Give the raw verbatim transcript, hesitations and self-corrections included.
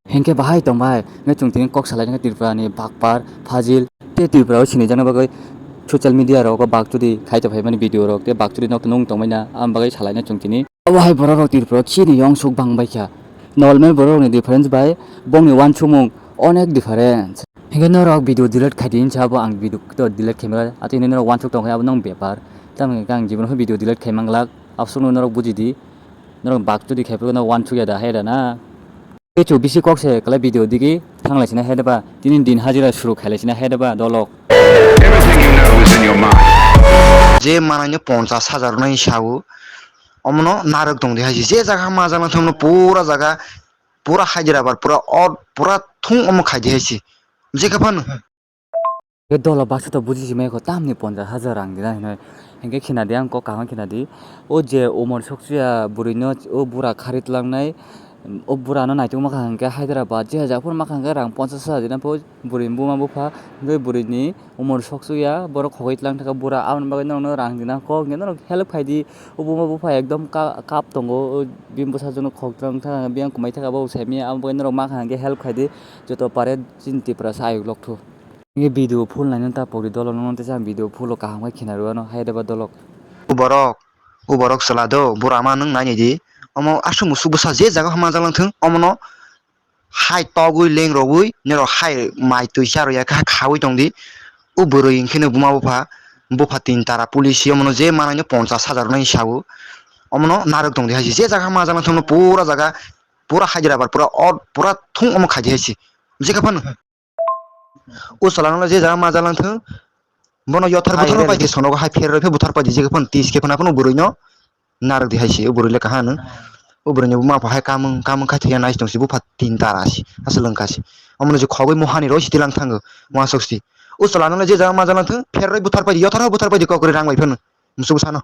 Hinkhe bahai tong bai, hwnkhe chwng tini kok salai nangkha Tripura ni bakpar, fajil, tei Tripura o sinijakna bagwi social media rogo bakchudi khai tongphaimani video rok, tei bakchudi nok nung tongmani, aboni bagwi salaina chwng tini. Obo hai borok rok Tripura o chini yongsuk bang bai kha. Normal borok rokni difference bai bongni wansukmung onek difference. Hinkhe norok video delete khai di hinsa abo ang video to delete khai mala. Atwini norok wansuk tong khe abo nong bepar. Tamoni hwnkhe ang jibon video delete khai manglak. Abosokno norok buji di. Norok bakchudi khai phuru no wansuk ya da hai da na. Kechu bisi kok se kwlai video digi thanglai sina hai da ba. Tini din hajira suru khailai sina hai da ba dolok. Everything you know is in your mind. Je manai no ponchas hajar nai sao. Omono narwk tong di hai si. Je jaga ma jaga thangno pura jaga, pura Hyderabad, pura or, pura thung omo khai di hai si. Je khe phano. Ke dolo baksa to buji si mai kho tamni ponchas hajar rang di na hinoi. Hinkhe khina di ang kok kaham khina di. O je umor soksuya bwrwi no o bura khari tlangnai. O bura no naituk ma kha hinkhe Hyderabad je jak phuru ma kha hinkhe rang ponchas hajar di na pho. Bwrwi buma bupha, hwnkhe bwrwini umor soksuya, borok khogwi tlang thaka bura, aboni bagwi norokno rang rinang kok, hwnkhe norok help khai di. O buma bupha ekdom ka-, kap tongo, o bini bwsajwkno khok tlang thaka, biyang kwmai thaka, bo sai manya, aboni bagwi norok ma kha hwnkhe help khai di. Joto pare chini Tiprasa ayuk lok thu. Hwnkhe video full nainani ta pokri dolo, nokno tesa ang video full o kaham khe khina rw anw, hai da ba dolok. O borok, o borok chwla do, bura ma nwng naini di. Omo aswk musuk bwsa je jaga homa jak lang thung, omono hai togwi lengrogwi norok hai mai twi charwi ya kha khaui tongdi. O bwrwi hwnkhe no buma bupha, bupha tin tara police omono je manai no ponchas hajar nai sao. Omono narwk tongdi hai si je jaga ma jaga thangno pura jaga pura Hyderabad pura or pura thung omo khaidi hai si. Je kha phano o salano je jaga ma jaga lang thung bono yothar buthar pai di sonogo hai pher roi phe buthar pai di je kha phano tis khe phano phano bwrwi no. Narwk di hai si, o bwrwi le kaha nw. O bwrwi ni buma bo hai kamung, kamung khai thwiya nai tong si, bupha tin tara si, aswk lwng kha si. Omo no je khogwi mo hani roi si tilang thango, uansuk si. O chwla no le je jaga ma jaga thung, pher roi buthar pai di, yothar buthar pai di, kok kwrwi rang bai phano. Musuk sano.